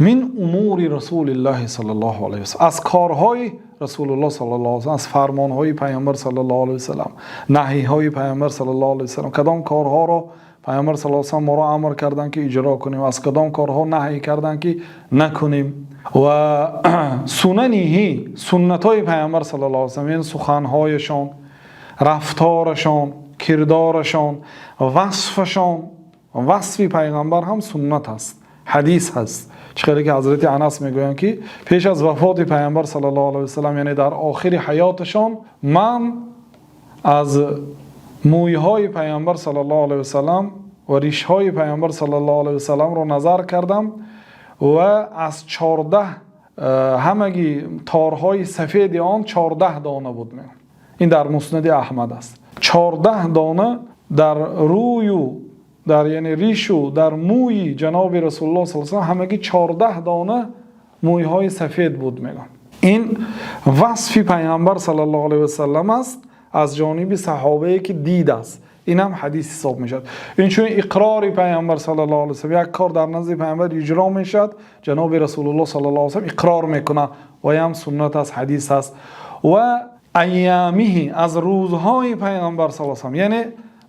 من أمور رسول الله صلى الله عليه وسلم, аз корҳои Расулуллоҳ صلى الله عليه وسلم, аз фармонҳои Паёмбар صلى الله عليه وسلم, наҳйҳои Паёмбар صلى الله عليه وسلم, кадом корҳоро Паёмбар صلى الله عليه وسلم моро амр карданд, ки иҷро кунем, аз кадом корҳо наҳй карданд, ки накунем, وسننه, суннатҳои Паёмбар صلى الله عليه وسلم, яъне суханҳояшон, рафторашон, кирдорашон, васфашон. Васфи Пайғамбар ҳам суннат аст, ҳадис ҳаст. Чӣ хеле ки ҳазрати Анас мегӯянд, ки пеш аз вафоти Пайғамбар صلى الله عليه وسلم, яъне дар охири ҳаёташон, ман аз мӯйҳои Пайғамбар صلى الله عليه وسلم ва ришҳои Пайғамбар صلى الله عليه وسلم ро назар кардам ва аз 14, ҳамагӣ торҳои сафеди он 14 дона буд. Ин дар Муснади Аҳмад аст. 14 дона дар рӯю дар, яъне ришу дар мӯи ҷаноби Расулуллоҳ صلى الله عليه وسلم ҳамагӣ 14 дона мӯйҳои сафед буд, мегӯям. Ин васфи Пайғамбар صلى الله عليه وسلم аст аз ҷониби саҳобае, ки дидааст. Ин ҳам ҳадис ҳисоб мешавад. Инчунин иқрори Пайғамбар صلى الله عليه وسلم. Як кор дар назди Пайғамбар иҷро мешавад, ҷаноби Расулуллоҳ صلى الله عليه وسلم иқрор мекунад ва ям суннат аст, ҳадис аст. وأيامه, аз рӯзҳои Пайғамбар صلى الله عليه وسلم, яъне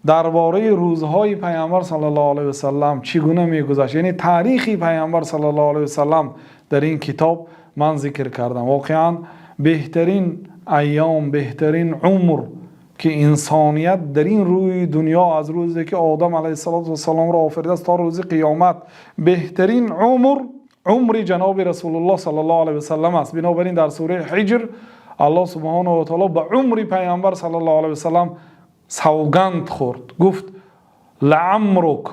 дар бораи рӯзҳои Пайғамбар صلى الله عليه وسلم чӣ гуна мегузашт, яъне таърихи Пайғамбар صلى الله عليه وسلم дар ин китоб ман зикр кардам. Воқеан, беҳтарин айём, беҳтарин умр, ки инсоният дар ин рӯи дунё аз рӯзе ки Одам عليه الصلاة والسلام ро офаридааст то рӯзи қиёмат, беҳтарин умр умри ҷаноби Расулуллоҳ صلى الله عليه وسلم аст. Бинобар ин дар сураи Ҳиҷр Аллоҳ سبحانه وتعالى ба умри Пайғамбар صلى الله عليه وسلم савганд хӯрд, гуфт: لعمرك,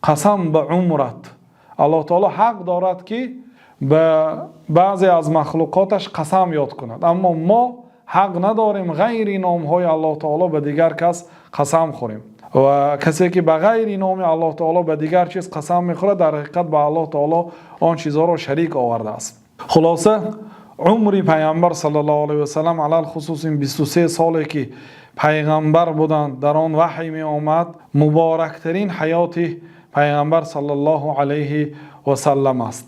қасам ба умрат. Аллоҳ таоло ҳақ дорад, ки ба баъзе аз махлуқоташ қасам ёд кунад, аммо мо ҳақ надорем ғайри номҳои Аллоҳ таоло ба дигар кас қасам хӯрем. Ва касе ки ба ғайри номи Аллоҳ таоло ба дигар чиз қасам мехӯрад, дар ҳақиқат ба Аллоҳ таоло он чизҳоро шарик овардааст. Хулоса, умри Пайғамбар صلى الله عليه وسلم, алалхусус ин 23 соле, ки пайғамбар буданд, дар он ваҳй меомад, муборактарин ҳаёти Пайғамбар صلى الله عليه وسلم аст.